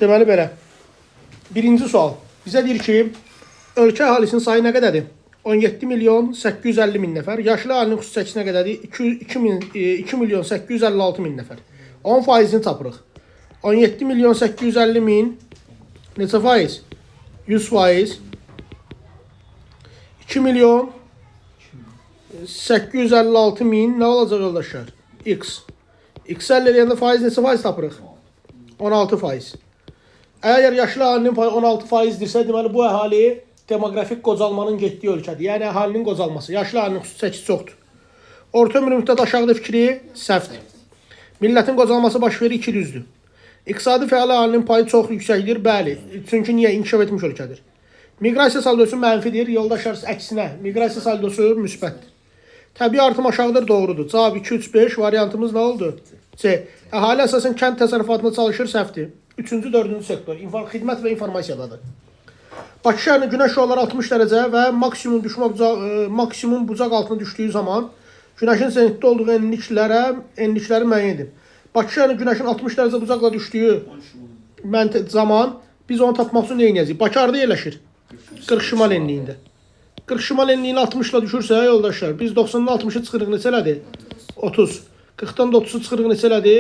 Deməli belə. Birinci sual. Bizə deyir ki, ölkə əhalisinin sayı nə qədərdir? 17 milyon 850 min nəfər. Yaşlı əhalinin xüsusi çəkisi nə qədərdir? 2 milyon 856 min nəfər. 10 faizini tapırıq. 17 milyon 850 min neçə faiz? 100 faiz. 2 milyon 856 min nə olacaq yoldaşlar? X. X əldə eləyəndə faiz neçə faiz tapırıq? 16 faiz. Əgər yaşlı əhalinin payı 16 faizdirsə, deməli bu əhali demoqrafik qocalmanın getdiyi ölkədir. Yəni əhalinin qocalması. Yaşlı əhalinin xüsusi çəkisi çoxdur. Orta ömür müddəti aşağıda fikri səhvdir. Millətin qocalması baş verir, iki düzdür. İqtisadi fəal əhalinin payı çox yüksəkdir, bəli. Çünki niyə? İnkişaf etmiş ölkədir. Miqrasiya saldosu mənfidir, yoldaşlar əksinə. Miqrasiya saldosu müsbətdir. Təbii artım aşağıdır, doğrudur. Cavab 2, 3, 5 variantımız nə oldu? C. Əhali əsasən kənd təsərrüfatında çalışır, səhvdir. Üçüncü, dördüncü sektor. Xidmət və informasiyadadır. Bakı şəhərinin günəş şüaları 60 dərəcə və maksimum düşmə bucaq, maksimum bucaq altına düşdüyü zaman günəşin zenitdə olduğu enlikləri müəyyən edin. Bakı şəhərinin günəşin 60 dərəcə bucaqla düşdüyü zaman biz onu tapmaq üçün nə edəcəyik? Bakı harda yerləşir? 40 şimal enliyində. 40 şimal enliyini 60 ilə düşürsə yoldaşlar, biz 90-dan 60-ı çıxırıq neçə elədi? 30. 40-dan da 30-u çıxırıq neçə elədi?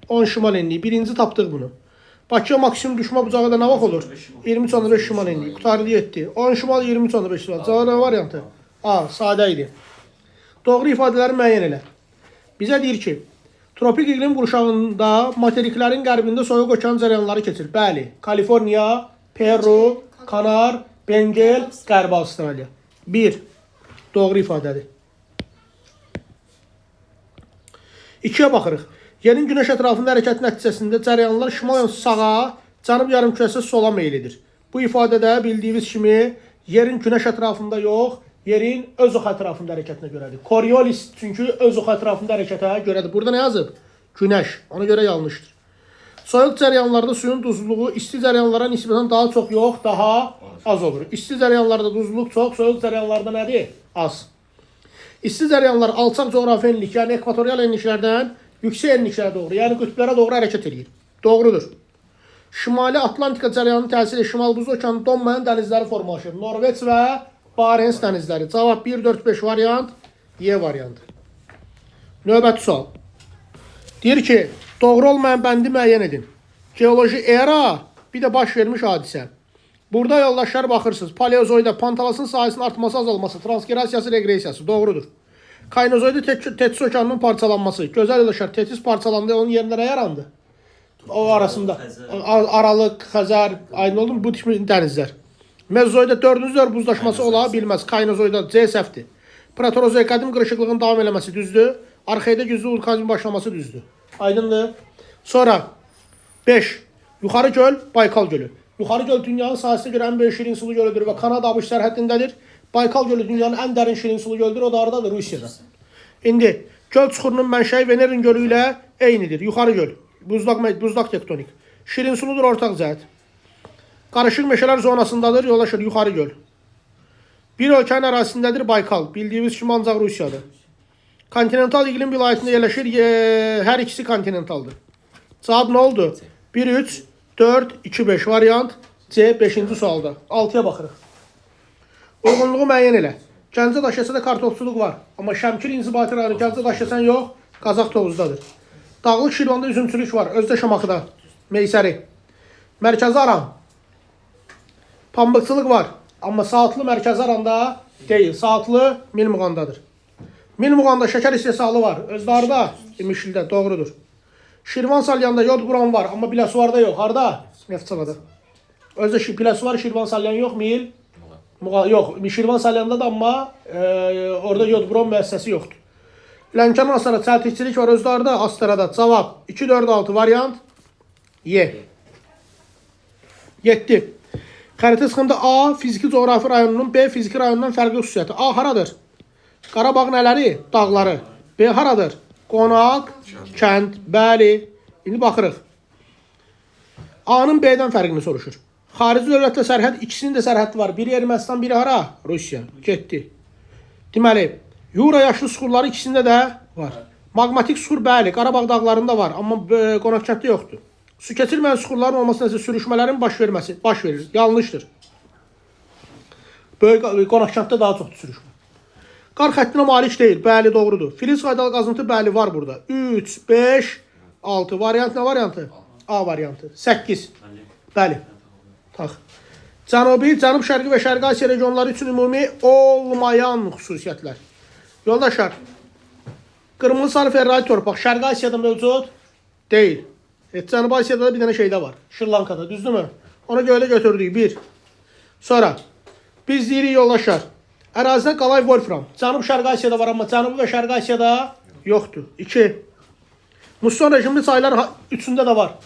10 şimal enliyi. Birinci tapdıq bunu. Bakıya maksimum düşmə bucağı da nə vaxt olur? 23.5 şimal enliyi. Qutardı 7. 10 şimal 23.5 şimal. Cavab nə variantı? A. Sadə idi. Doğru ifadələri müəyyən elə. Bizə deyir ki, tropik iqlim qurşağında materiklərin qərbində soyuq okean cərəyanları keçir. Bəli, Kaliforniya, Peru, Kanar, Bengel, Qərbi Avstraliya. 1. Doğru ifadədir. 2-yə baxırıq. Yerin günəş ətrafında hərəkəti nəticəsində cərəyanlar şimal sağa, cənub yarımkürəsi sola meyl edir. Bu ifadədə bildiyiniz kimi yerin günəş ətrafında yox, yerin öz oxu ətrafında hərəkətinə görədir. Coriolis çünki öz oxu ətrafında hərəkətə görədir. Burada nə yazıb? Günəş. Ona görə yanlışdır. Soyuq cərəyanlarda suyun duzluluğu isti cərəyanlara nisbətən daha çox yox, daha az olur. İsti cərəyanlarda duzluluq çox, soyuq cərəyanlarda nədir? Az. İsti cərəyanlar alçaq coğrafi enlik, yəni ekvatorial enliklərdən yüksək enliklərə doğru, yəni qütblərə doğru hərəkət edir. Doğrudur. Şimali Atlantika cərəyanının təsiri Şimal Buz okeanı donmayan dənizləri formalaşır. Norveç və Barents dənizləri. Cavab 1, 4, 5 variant, Y variantı. Növbəti sual. Deyir ki, doğru olmayan bəndi müəyyən edin. Geoloji era, bir də baş vermiş hadisə. Burada yoldaşlar baxırsınız. Paleozoyda pantalasın sahəsinin artması, azalması, transgerasiyası, reqresiyası. Doğrudur. Kainozoyda Tetis okeanının parçalanması. Gözəl yoldaşlar, Tetis parçalandı, onun yerində nə yarandı? O arasında. Aralıq, Xəzər, aydın oldu mu? Bu tip dənizlər. Mezozoyda 4-cü dövr buzlaşması ola bilməz. Kainozoyda C səhvdir. Proterozoy qədim qırışıqlığın davam eləməsi düzdür. Arxeydə güclü vulkanizmin başlaması düzdür. Aydındır. Sonra 5. Yuxarı göl, Baykal gölü. Yuxarı göl dünyanın sahəsinə görə ən böyük şirin sulu gölüdür və Kanada ABŞ sərhəddindədir. Baykal gölü dünyanın ən dərin şirin sulu gölüdür. O da hardadır? Rusiyada. İndi göl çuxurunun mənşəyi Venerin gölü ilə eynidir. Yuxarı göl. Buzlaq tektonik. Şirin suludur ortaq cəhət. Qarışıq meşələr zonasındadır. Yoldaşlar yuxarı göl. Bir ölkənin ərazisindədir Baykal. Bildiyimiz kimi ancaq Rusiyadır. Kontinental iqlim vilayətində yerləşir. Hər ikisi kontinentaldır. Cavab nə oldu? 1, 3, 4, 2, 5 variant C 5-ci sualda. 6-ya baxırıq. Uyğunluğu müəyyən elə. Gəncə Daşkəsəndə kartofçuluq var. Amma Şəmkir inzibati rayonu Gəncə Daşkəsən yox, Qazax Tovuzdadır. Dağlıq Şirvanda üzümçülük var. Özdə Şamaxıda. Meysəri. Mərkəzi Aran. Pambıqçılıq var. Amma Saatlı Mərkəzi Aranda deyil. Saatlı Milmuğandadır. Milmuğanda şəkər istehsalı var. Özdə harda? İmişlidə. Doğrudur. Şirvan Salyanda yod brom var. Amma Biləsuvarda yox. Harda? Neftçalada. Özdə Biləsuvar Şirvan Salyan yox, Mil. Yox, Şirvan Salyanda da amma orada yod brom müəssisəsi yoxdur. Lənkəran Astara çəltikçilik var. Özdə harda? Astarada. Cavab 2, 4, 6 variant Y. 7. Xəritə sıxımda A fiziki coğrafi rayonunun B fiziki rayonundan fərqli xüsusiyyəti. A haradır? Qarabağ nələri? Dağları. B haradır? Qonaq, kənd. Bəli. İndi baxırıq. A-nın B-dən fərqini soruşur. Xarici dövlətlə sərhəd, ikisinin də sərhədi var. Biri Ermənistan, biri hara? Rusiya. Getdi. Deməli, Yura yaşlı suxurları ikisində də var. Maqmatik suxur bəli, Qarabağ dağlarında var, amma Qonaqkənddə yoxdur. Su keçirməyən suxurların olması nəticəsində sürüşmələrin baş verməsi baş verir. Yanlışdır. Böyük Qonaqkənddə daha çoxdur sürüşmə. Qar xəttinə malik deyil. Bəli, doğrudur. Filiz qaydalı qazıntı bəli var burada. 3, 5, 6. Variant nə variantı? A variantı. 8. Bəli. Tax. Cənubi, Cənub-Şərqi və Şərqi Asiya regionları üçün ümumi olmayan xüsusiyyətlər. Yoldaşlar, qırmızı sarı ferrari torpaq Şərqi Asiyada mövcud deyil. Cənubi Asiyada da bir dənə şeydə var. Şri-Lankada, düzdürmü? Ona görə də götürdük. 1. Sonra biz deyirik yoldaşlar, ərazidə qalay Wolfram. Cənub-Şərqi Asiyada var, amma Cənubi və Şərqi Asiyada yoxdur. 2. Musson rejimli çaylar üçündə də var.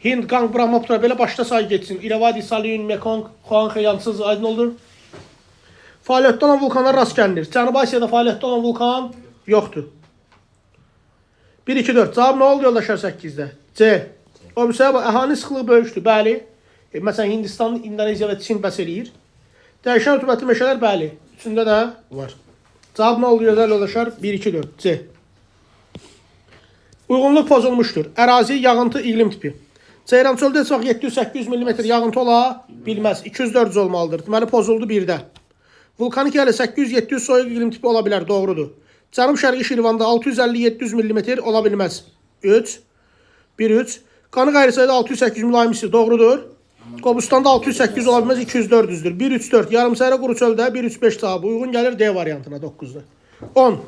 Hind, Qang, Brahmaputra belə başda say getsin. İrəvadi, Saliyun, Mekong, Xuanxe, Yansız, aydın oldu. Fəaliyyətdə olan vulkanlar rast gəlinir. Cənubi Asiyada fəaliyyətdə olan vulkan yoxdur. 1, 2, 4. Cavab nə oldu yoldaşlar 8-də? C. O bir səbəb əhali sıxlığı böyükdür. Bəli. Məsələn, Hindistan, İndoneziya və Çin bəs eləyir. Dəyişən rütubətli meşələr bəli. Üçündə də var. Cavab nə oldu gözəl yoldaşlar? 1, 2, 4. C. Uyğunluq pozulmuşdur. Ərazi, yağıntı, iqlim tipi. Ceyrançöldə heç vaxt 700-800 mm yağıntı ola bilməz. 200-400 olmalıdır. Deməli, pozuldu 1-də. Vulkanik yerlə 800-700 soyuq iqlim tipi ola bilər. Doğrudur. Cənub-Şərqi Şirvanda 650-700 mm ola bilməz. 3. 1, 3. Qanı qayrı-sayda 600-800 mülayim isti. Doğrudur. Qobustanda 600-800 ola bilməz. 200-400-dür. 1, 3, 4. Yarımsəhra quru çöldə 1, 3, 5 cavabı uyğun gəlir D variantına 9-da. 10.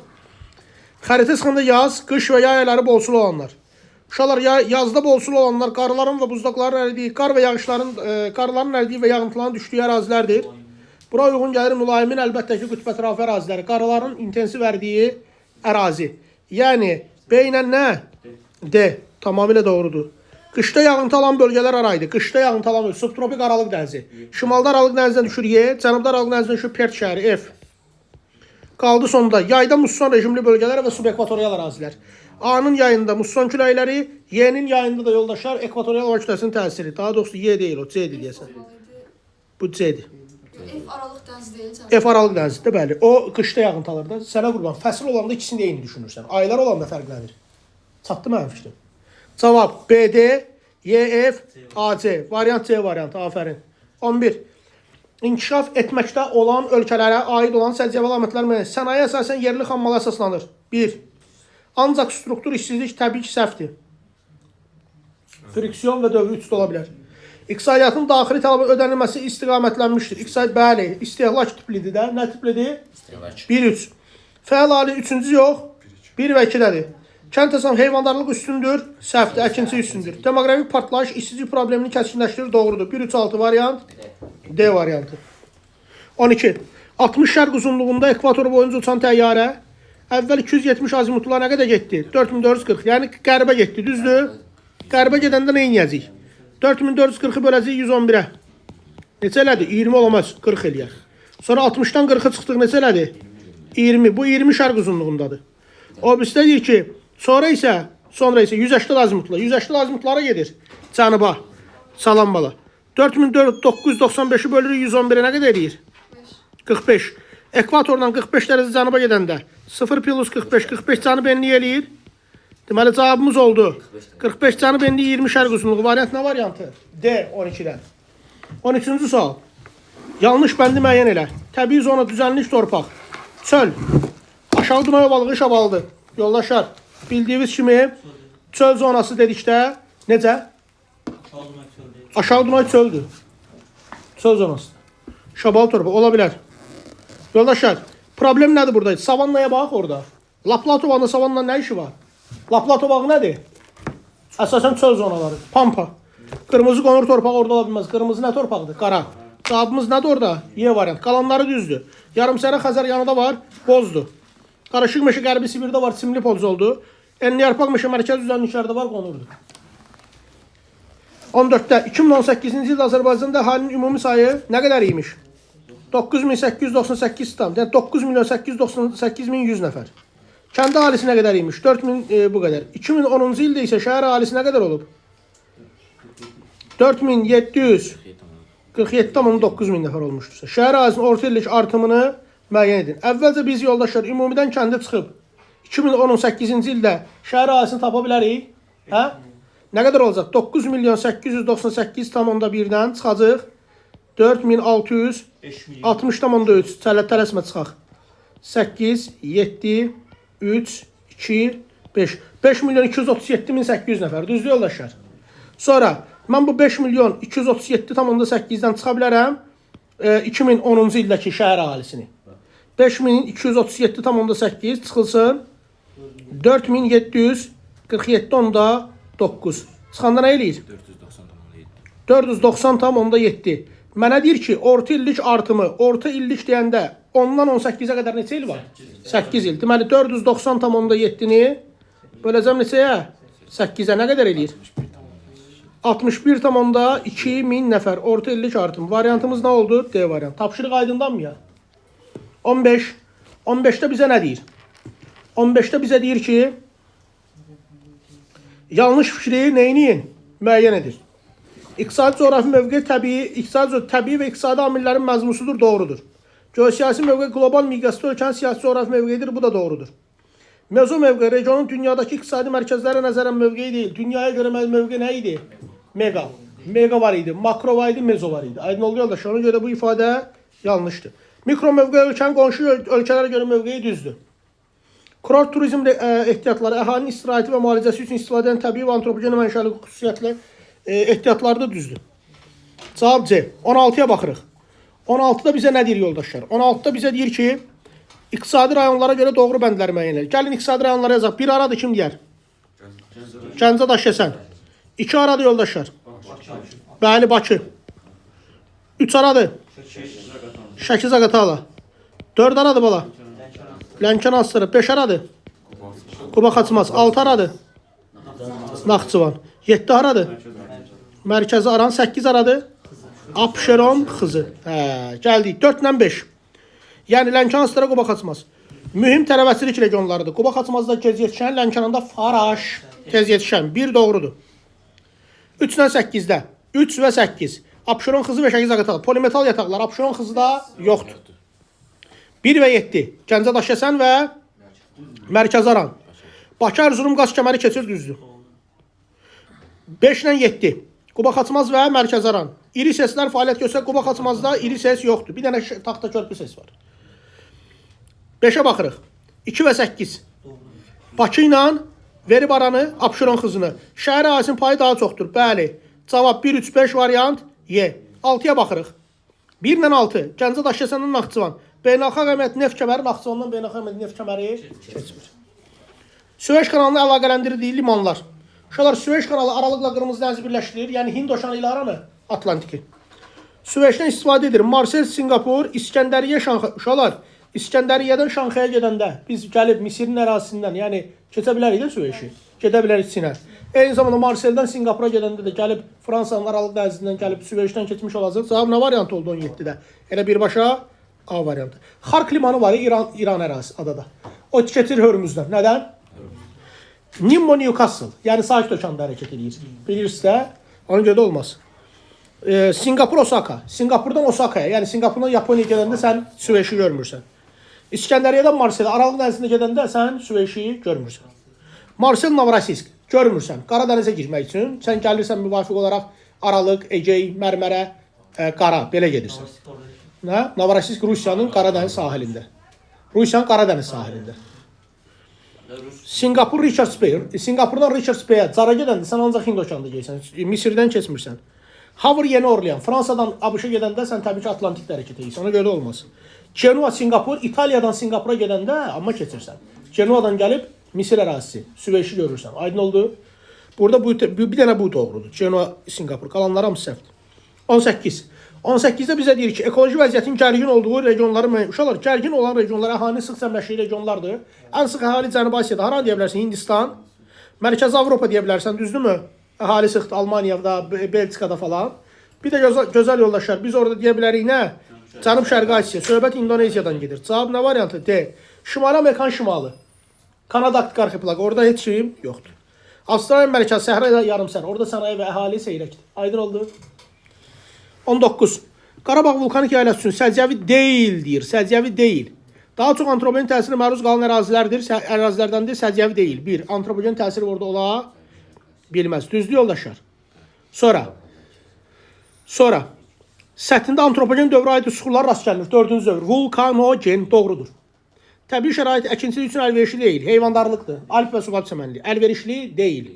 Xəritə çıxanda yaz, qış və yay ayları bolsulu olanlar. Uşaqlar, yazda bolsulu olanlar qarların və buzlaqların əridiyi, qar və yağışların, qarların əridiyi və yağıntıların düşdüyü ərazilərdir. Bura uyğun gəlir mülayimin əlbəttə ki, qütb ətrafı əraziləri, qarların intensiv əridiyi ərazi. Yəni B ilə nə? D. Tamamilə doğrudur. Qışda yağıntı alan bölgələr araydı. Qışda yağıntı alan bölgələr. Subtropik Aralıq dənizi. Şimalda Aralıq dənizinə düşür Y, cənubda Aralıq dənizinə düşür Pert şəhəri F. Qaldı sonda yayda musson rejimli bölgələr və subekvatorial ərazilər. A-nın yayında musson küləkləri, Y-nin yayında da yoldaşlar ekvatorial hava kütləsinin təsiri. Daha doğrusu Y deyil o, C-dir deyəsən. Bu C-dir. F Aralıq dənizi deyil. Cənub. F Aralıq dənizidir, bəli. O qışda yağıntı alır da. Sənə qurban, fəsil olanda ikisini də eyni düşünürsən. Aylar olanda fərqlənir. Çatdı mənim fikrim. Cavab B, D, Y, F, A, C. Variant C variantı. Afərin. 11. İnkişaf etməkdə olan ölkələrə aid olan səciyyəvi əlamətlər müəyyən. Sənaye əsasən yerli xammala əsaslanır. 1. Ancaq struktur işsizlik təbii ki, səhvdir. Friksiyon və dövrü 3 də ola bilər. İqtisadiyyatın daxili tələbə ödənilməsi istiqamətlənmişdir. İqtisad, bəli, istehlak tiplidir də. Nə tiplidir? 1-3. Fəal ali 3-cü yox, 1 və 2-dədir. Kənd təsərrüfatı heyvandarlıq üstündür, səhvdir, əkinçi üstündür. Demoqrafik partlayış işsizlik problemini kəskinləşdirir, doğrudur. 1-3-6 variant, D variantı. 12. 60 şərq uzunluğunda ekvator boyunca uçan təyyarə əvvəl 270 azimutla nə qədər getdi? 4440. Yəni qərbə getdi, düzdür? Qərbə gedəndə nə edəcəyik? 4440-ı böləcəyik 111-ə. Neçə elədi? 20 olamaz, 40 eləyər. Sonra 60-dan 40-ı çıxdıq, neçə elədi? 20. Bu 20 şərq uzunluğundadır. O birisi də deyir ki, sonra isə 180 azimutla. 180 azimutlara gedir. Cənuba. Salam bala. 4995-i bölürük 111-ə nə qədər eləyir? 45. Ekvatordan 45 dərəcə cənuba gedəndə 0 plus 45, 45 cənub enliyi eləyir. Deməli cavabımız oldu. 45 cənub enliyi 20 şərq uzunluğu. Variant nə variantı? D 12-dən. 13-cü sual. Yanlış bəndi müəyyən elə. Təbii zona düzənlik torpaq. Çöl. Aşağı Dunay ovalığı Şabalıdır. Yoldaşlar, bildiyiniz kimi çöl zonası dedikdə necə? Aşağı Dunay çöldür. Çöl zonası. Şabalı torpaq ola bilər. Yoldaşlar, problem nədir burada? Savannaya bax orada. Laplatovanın savanla nə işi var? Laplatovağı nədir? Əsasən çöl zonaları. Pampa. Qırmızı qonur torpağı orada ola bilməz. Qırmızı nə torpaqdır? Qara. Cavabımız nədir orada? Y variant. Qalanları düzdür. Yarımsəhra Xəzər yanında var. Bozdur. Qarışıq meşə Qərbi Sibirdə var. Simli podzoldur. Enli yarpaq meşə mərkəz düzənliklərdə var. Qonurdur. 14-də 2018-ci ildə Azərbaycanda əhalinin ümumi sayı nə qədər imiş? 9898 tam. Yəni 9.898.100 nəfər. Kənd əhalisi nə qədər imiş? 4000 bu qədər. 2010-cu ildə isə şəhər əhalisi nə qədər olub? 4747,9 min nəfər olmuşdur. Şəhər əhalisinin orta illik artımını müəyyən edin. Əvvəlcə biz yoldaşlar ümumidən kəndə çıxıb 2018-ci ildə şəhər əhalisini tapa bilərik. Hə? Nə qədər olacaq? 9 milyon 898,1-dən çıxacaq. 4660,3. Tələsmə çıxaq. 8, 7, 3, 2, 5. 5 milyon 237 min 800 nəfər. Düzdür yoldaşlar? Sonra mən bu 5 milyon 237,8-dən çıxa bilərəm 2010-cu ildəki şəhər əhalisini. 5237,8 çıxılsın 4747,9. Çıxanda nə eləyir? 490,7. 490,7. Mənə deyir ki, orta illik artımı, orta illik deyəndə 10-dan 18-ə qədər neçə il var? 8 il. Deməli 490,7-ni böləcəm neçəyə? 8-ə nə qədər eləyir? 61,2 min nəfər orta illik artım. Variantımız nə oldu? D variantı. Tapşırıq aydındanmı ya? 15. 15-də bizə nə deyir? 15-də bizə deyir ki, yanlış fikri neyiniyin? Müəyyən edir. İqtisadi coğrafi mövqe təbii və iqtisadi amillərin məzmusudur, doğrudur. Geosiyasi mövqe qlobal miqyasda ölkənin siyasi coğrafi mövqeyidir, bu da doğrudur. Mezo mövqe regionun dünyadakı iqtisadi mərkəzlərə nəzərən mövqeyi deyil. Dünyaya görə mövqe nə idi? Mega. Mega var idi, makro var idi, mezo var idi. Aydın oldu yoldaş, ona görə bu ifadə yanlışdır. Mikro mövqe ölkənin qonşu ölkələrə görə mövqeyi düzdür. Kurort turizm ehtiyatları, əhalinin istirahəti və müalicəsi üçün istifadə edən təbii və antropogen mənşəli xüsusiyyətli ehtiyatları da düzdür. Cavab C. 16-ya baxırıq. 16-da bizə nə deyir yoldaşlar? 16-da bizə deyir ki, iqtisadi rayonlara görə doğru bəndlər müəyyən edir. Gəlin iqtisadi rayonlara yazaq. Bir aradır kim deyər? Gəncə Daşkəsən. 2 aradır yoldaşlar. Bəli, Bakı. 3 aradır. Şəki Zaqatala. 4 aradır bala. Lənkəran Astara. 5 aradır. Quba Xaçmaz. 6 aradır. Naxçıvan. 7 aradır. Mərkəzi Aran. 8 aradır. Abşeron Xızı. Hə, gəldik. 4 ilə 5. Yəni Lənkəran Astara, Quba Xaçmaz. Mühüm tərəvəzçilik regionlarıdır. Quba Xaçmazda tez yetişən, Lənkəranda Faraş tez yetişən. 1 doğrudur. 3 ilə 8-də. 3 və 8. Abşeron Xızı və Şəki Zaqatala. Polimetal yataqlar Abşeron Xızıda yoxdur. 1 və 7. Gəncə Daşkəsən və Mərkəzi Aran. Bakı Erzurum qaz kəməri keçir düzdür. 5 ilə 7. Quba Xaçmaz və Mərkəzi Aran. İri seslər fəaliyyət göstərir. Quba Xaçmazda iri ses yoxdur. Bir dənə taxta körpü ses var. 5-ə baxırıq. 2 və 8. Bakı ilə Verib Aranı, Abşeron Xızını. Şəhər əhalisinin payı daha çoxdur. Bəli. Cavab 1, 3, 5 variant Y. 6-ya baxırıq. 1 ilə 6. Gəncə Daşkəsəndən Naxçıvan. Beynəlxalq əməliyyat neft kəməri Naxçıvandan beynəlxalq əməliyyat neft kəməri keçmir. Süveyş kanalını əlaqələndirdiyi limanlar. Uşaqlar, Süveyş kanalı Aralıqla Qırmızı dənizi birləşdirir. Yəni Hind okeanı ilə aranı Atlantiki. Süveyşdən istifadə edir. Marsel, Singapur, İskəndəriyyə, Şanxay. Uşaqlar, İskəndəriyyədən Şanxaya gedəndə biz gəlib Misirin ərazisindən, yəni keçə bilərik də Süveyşi. Gedə bilərik Çinə. Eyni zamanda Marseldən Singapura gedəndə də gəlib Fransanın Aralıq dənizindən gəlib Süveyşdən keçmiş olacaq. Cavab nə variantı oldu 17-də? Elə birbaşa A variantı. Xark limanı var İran ərazisi adada. O keçir Hörmüzdən. Nədən? Nimmo Newcastle. Yəni Sakit Okeanda hərəkət edir. Bilirsiniz də, ona görə də olmaz. Singapur Osaka. Singapurdan Osakaya, yəni Singapurdan Yaponiyaya gedəndə sən Süveyşi görmürsən. İskəndəriyyədən Marselə, Aralıq dənizində gedəndə sən Süveyşi görmürsən. Marsel Novorossiysk görmürsən. Qara dənizə girmək üçün sən gəlirsən müvafiq olaraq Aralıq, Egey, Mərmərə, Qara belə gedirsən. Nə? Novorossiysk Rusiyanın Qara dəniz sahilində. Rusiyanın Qara dəniz sahilində. Singapur Richards Bay. Singapurdan Richards Bay'ə Cara gedəndə sən ancaq Hind okeanında gedirsən. Misirdən keçmirsən. Havr Yeni Orlean. Fransadan ABŞ-a gedəndə sən təbii ki Atlantikdə hərəkət edirsən. Ona görə də olmaz. Genua Singapur, İtaliyadan Singapura gedəndə amma keçirsən. Genuadan gəlib Misir ərazisi, Süveyşi görürsən. Aydın oldu? Burada bu bir dənə bu doğrudur. Genua Singapur. Qalanları hamısı səhvdir. 18. 18-də bizə deyir ki, ekoloji vəziyyətin gərgin olduğu regionları müəyyən. Uşaqlar, gərgin olan regionlar əhalinin sıx cəmləşdiyi regionlardır. Ən sıx əhali Cənubi Asiyada. Hara deyə bilərsən? Hindistan, Mərkəzi Avropa deyə bilərsən, düzdürmü? Əhali sıxdır Almaniyada, Belçikada falan. Bir də gözəl yoldaşlar, biz orada deyə bilərik nə? Cənub-Şərqi Asiya. Söhbət İndoneziyadan gedir. Cavab nə variantı? D. Şimali Amerikan şimalı. Kanada Arktik arxipelaqı. Orada heç şeyim yoxdur. Avstraliya mərkəzi Səhra ilə yarımsəhra. Orada sənaye və əhali seyrəkdir. Aydın oldu? 19. Qarabağ vulkanik yaylası üçün səciyyəvi deyil deyir. Səciyyəvi deyil. Daha çox antropogen təsirinə məruz qalan ərazilərdir. Ərazilərdəndir, səciyyəvi deyil. 1. Antropogen təsir orada ola Bilməz. Düzdür yoldaşlar? Sonra səthində antropogen dövrə aid suxurlar rast gəlinir. 4-cü dövr. Vulkanogen doğrudur. Təbii şərait əkinçilik üçün əlverişli deyil. Heyvandarlıqdır. Alp və sualp çəmənliyi. Əlverişli deyil.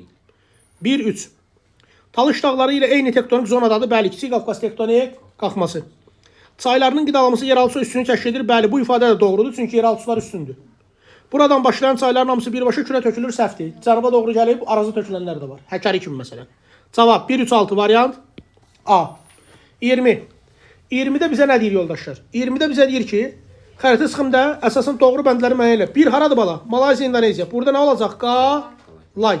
1-3. Talış dağları ilə eyni tektonik zonadadır. Bəli, Kiçik Qafqaz tektonik qalxması. Çaylarının qidalanması yeraltı su üstünü təşkil edir. Bəli, bu ifadə də doğrudur, çünki yeraltı sular üstündür. Buradan başlayan çayların hamısı birbaşa Kürə tökülür, səhvdir. Cənuba doğru gəlib Araza tökülənlər də var. Həkəri kimi məsələn. Cavab 1 3 6 variant A. 20. 20-də bizə nə deyir yoldaşlar? 20-də bizə deyir ki, xəritə sıxımda əsasən doğru bəndləri müəyyən elə. 1 haradır bala? Malayziya, İndoneziya. Burada nə olacaq? Qalay.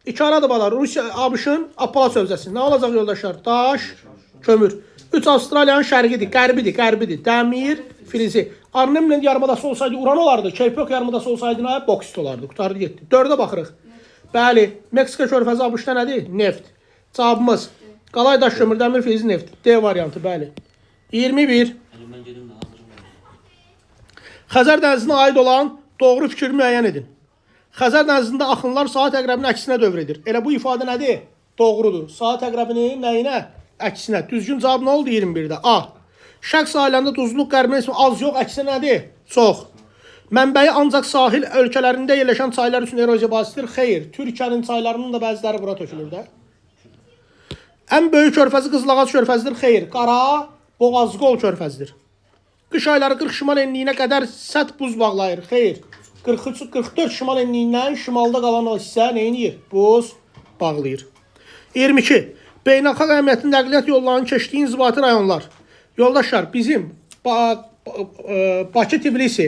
2 haradır bala? Rusiya, ABŞ-ın Appalaç hövzəsi. Nə olacaq yoldaşlar? Daş, kömür. 3 Avstraliyanın şərqidir, qərbidir, qərbidir. Dəmir, filizi. Arnhem yarımadası olsaydı uran olardı. Keypok yarımadası olsaydı nə? Boksit olardı. Qurtardı getdi. 4-ə baxırıq. Bəli, Meksika körfəzi ABŞ-da nədir? Neft. Cavabımız qalay, daş, kömür, dəmir, filizi, neft. D variantı, bəli. 21. Hələ mən gedim də hazırım. Xəzər dənizinə aid olan doğru fikri müəyyən edin. Xəzər dənizində axınlar saat əqrəbinin əksinə dövr edir. Elə bu ifadə nədir? Doğrudur. Saat əqrəbinin nəyinə? Əksinə. Düzgün cavab nə oldu 21-də? A. Şərq sahillərində duzluq qərbinə nisbətən az yox, əksinə nədir? Çox. Mənbəyi ancaq sahil ölkələrində yerləşən çaylar üçün eroziya basitdir. Xeyr, Türkiyənin çaylarının da bəziləri bura tökülür də. Ən böyük körfəzi Qızılağac körfəzidir. Xeyr, Qara Boğazqol körfəzidir. Qış ayları 40 şimal enliyinə qədər səth buz bağlayır. Xeyr. 43 44 şimal enliyindən şimalda qalan o hissə nə edir? Buz bağlayır. 22. Beynəlxalq əhəmiyyətli nəqliyyat yollarının keçdiyi inzibati rayonlar. Yoldaşlar, bizim Bakı-Tbilisi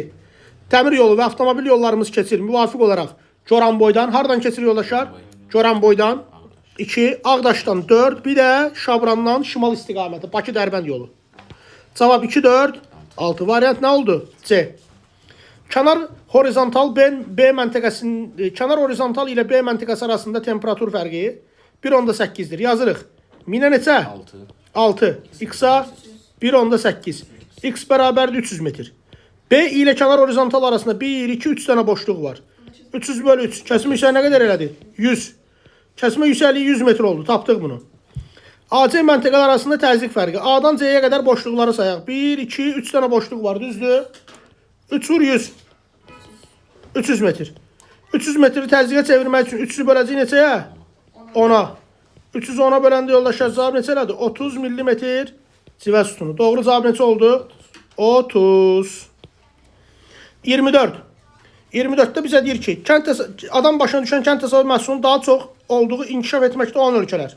dəmir yolu və avtomobil yollarımız keçir müvafiq olaraq Goranboydan. Hardan keçir yoldaşlar? Goranboydan. 2, Ağdaşdan 4, bir də Şabrandan şimal istiqaməti Bakı-Dərbənd yolu. Cavab 2, 4, 6. Variant nə oldu? C. Kənar horizontal B, B məntəqəsinin kənar horizontal ilə B məntəqəsi arasında temperatur fərqi 1.8-dir. Yazırıq. Minə neçə? 6. 6. X-a 1.8. X bərabərdir 300 metr. B ilə kənar horizontal arasında 1, 2, 3 dənə boşluq var. 300 bölü 3. Kəsim yüksəkliyi nə qədər elədi? 100. Kəsimə yüksəkliyi 100 metr oldu. Tapdıq bunu. AC məntəqələr arasında təzyiq fərqi. A-dan C-yə qədər boşluqları sayaq. 1, 2, 3 dənə boşluq var, düzdür? 3 vur 100. 300 metr. 300 metri təzyiqə çevirmək üçün 300-ü böləcəyik neçəyə? 10-a. 300 10-a böləndə yoldaşlar cavab neçə elədi? 30 millimetr civə sütunu. Doğru cavab neçə oldu? 30. 24. 24-də bizə deyir ki, adam başına düşən kənd təsərrüfatı məhsulunun daha çox olduğu inkişaf etməkdə olan ölkələr.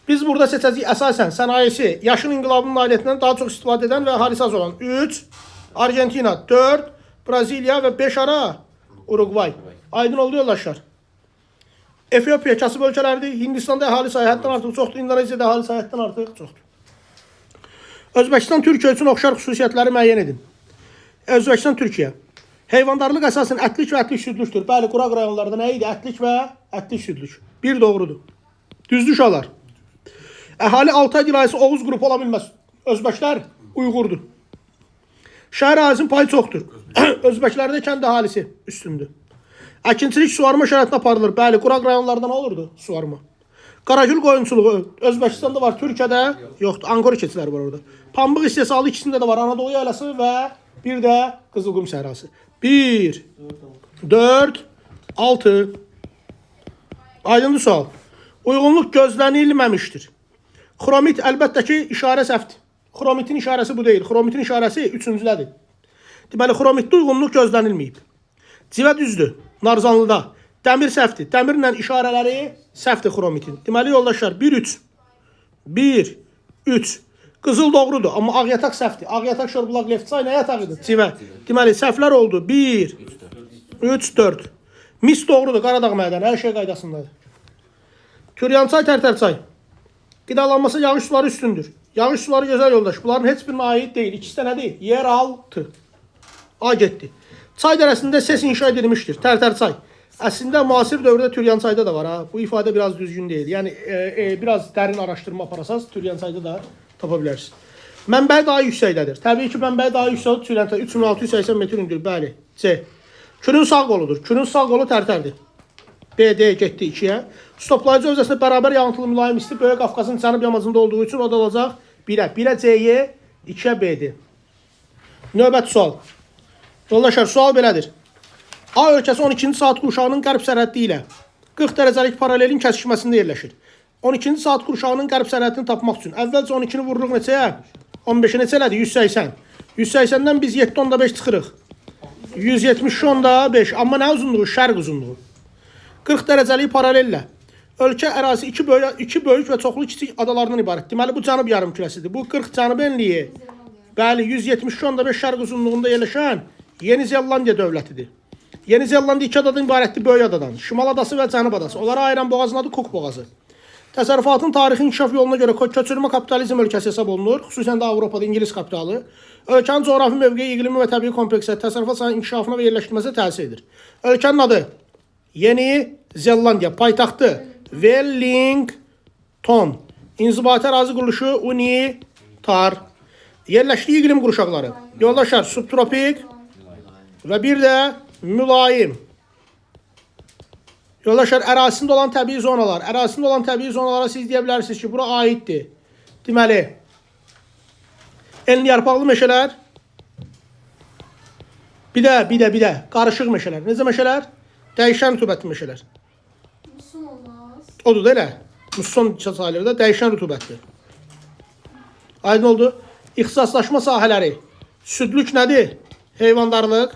Biz burada seçəcəyik əsasən sənayesi, yaşıl inqilabının nailiyyətindən daha çox istifadə edən və əhalisi az olan 3, Argentina 4, Braziliya və 5 ara Uruqvay. Aydın oldu yoldaşlar. Efiopiya kasıb ölkələrdir. Hindistanda əhali sayı həddən artıq çoxdur. İndoneziyada əhali sayı həddən artıq çoxdur. Özbəkistan Türkiyə üçün oxşar xüsusiyyətləri müəyyən edin. Özbəkistan Türkiyə. Heyvandarlıq əsasən ətlik və ətlik südlükdür. Bəli, quraq rayonlarda nə idi? Ətlik və ətlik südlük. Bir doğrudur. Düzdür uşaqlar. Əhali Altay dil ailesi Oğuz qrupu ola bilməz. Özbəklər Uyğurdur. Şəhər əhalisinin payı çoxdur. Özbəklərdə kənd əhalisi üstündür. Əkinçilik suvarma şəraitində aparılır. Bəli, quraq rayonlarda nə olurdu? Suvarma. Qaragül qoyunçuluğu Özbəkistanda var, Türkiyədə yoxdur. Angor keçiləri var orada. Pambıq istehsalı ikisində də var. Anadolu yaylası və bir də Qızılqum səhrası. 1 4 6. Aydındır sual. Uyğunluq gözlənilməmişdir. Xromit əlbəttə ki, işarə səhvdir. Xromitin işarəsi bu deyil. Xromitin işarəsi üçüncüdədir. Deməli, xromitdə uyğunluq gözlənilməyib. Civə düzdür. Narzanlıda. Dəmir səhvdir. Dəmirlə işarələri səhvdir xromitin. Deməli, yoldaşlar, 1, 3. 1, 3. Qızıl doğrudur, amma ağ yataq səhvdir. Ağ yataq şorbulaq leftçay nə yatağıdır? Civə. Deməli, səhvlər oldu. 1, 3, 4. Mis doğrudur. Qaradağ mədəni. Hər şey qaydasındadır. Türyançay, Tərtərçay. Qidalanması yağış suları üstündür. Yağış suları gözəl yoldaş. Bunların heç birinə aid deyil. İkisi də nədir? Yeraltı. A getdi. Çay dərəsində ses inşa edilmişdir. Tərtərçay. Əslində müasir dövrdə Türyançayda da var ha. Bu ifadə biraz düzgün deyil. Yəni biraz dərin araşdırma aparasanız Türyançayda da tapa bilərsiniz. Mənbəyi daha yüksəkdədir. Təbii ki, mənbəyi daha yüksəkdir. Türyançay 3680 metr hündür. Bəli. C. Kürün sağ qoludur. Kürün sağ qolu Tərtərdir. B, D getdi 2-yə. Stoplayıcı hövzəsində bərabər yağıntılı mülayim isti Böyük Qafqazın cənub yamacında olduğu üçün o da olacaq 1-ə. 1-ə C-yə, 2-yə B-dir. Növbəti sual. Yoldaşlar, sual belədir. A ölkəsi 12-ci saat qurşağının qərb sərhəddi ilə 40 dərəcəlik paralelin kəsişməsində yerləşir. 12-ci saat qurşağının qərb sərhəddini tapmaq üçün əvvəlcə 12-ni vururuq neçəyə? 15-ə neçə elədi? 180. 180-dən biz 7.5 çıxırıq. 170.5. Amma nə uzunluğu? Şərq uzunluğu. 40 dərəcəlik paralellə ölkə ərazisi iki böyük və çoxlu kiçik adalardan ibarət. Deməli bu cənub yarımkürəsidir. Bu 40 cənub enliyi. Bəli, 172.5 şərq uzunluğunda yerləşən Yeni Zelandiya dövlətidir. Yeni Zelandiya iki adadan ibarətdir, böyük adadan. Şimal adası və Cənub adası. Onları ayıran boğazın adı Kuk boğazı. Təsərrüfatın tarixi inkişaf yoluna görə köçürmə kapitalizm ölkəsi hesab olunur. Xüsusən də Avropada İngilis kapitalı. Ölkənin coğrafi mövqeyi, iqlimi və təbii kompleksləri təsərrüfat sahəsinin inkişafına və yerləşdirilməsinə təsir edir. Ölkənin adı Yeni Zelandiya, paytaxtı Wellington. İnzibati ərazi quruluşu UNITAR. Yerləşdiyi iqlim qurşaqları. Yoldaşlar, subtropik və bir də mülayim. Yoldaşlar, ərazisində olan təbii zonalar. Ərazisində olan təbii zonalara siz deyə bilərsiniz ki, bura aiddir. Deməli, enli yarpaqlı meşələr, bir də qarışıq meşələr. Necə meşələr? Dəyişən rütubətli meşələr. Muson olmaz. Odur da elə. Musson sayılır da dəyişən rütubətli. Aydın oldu. İxtisaslaşma sahələri. Südlük nədir? Heyvandarlıq.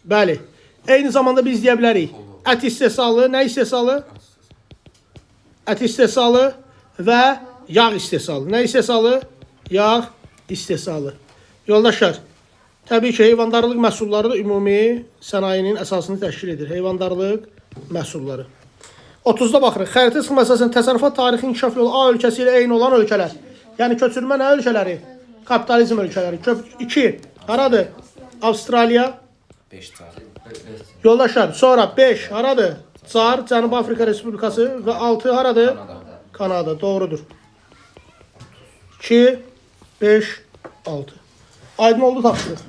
Bəli. Eyni zamanda biz deyə bilərik. Ət istehsalı, nə istehsalı? Ət istehsalı və yağ istehsalı. Nə istehsalı? Yağ istehsalı. Yoldaşlar, təbii ki, heyvandarlıq məhsulları da ümumi sənayenin əsasını təşkil edir. Heyvandarlıq məhsulları. 30-da baxırıq. Xəritə çıxma əsasən təsərrüfat tarixi inkişaf yolu A ölkəsi ilə eyni olan ölkələr. Yəni köçürmə nə ölkələri? Kapitalizm ölkələri. 2. Haradır? Avstraliya. 5 car. Yoldaşlar, sonra 5 haradır? Çar, Cənubi Afrika Respublikası və 6 haradır? Kanada. Kanada, doğrudur. 2, 5, 6. Aydın oldu tapşırıq.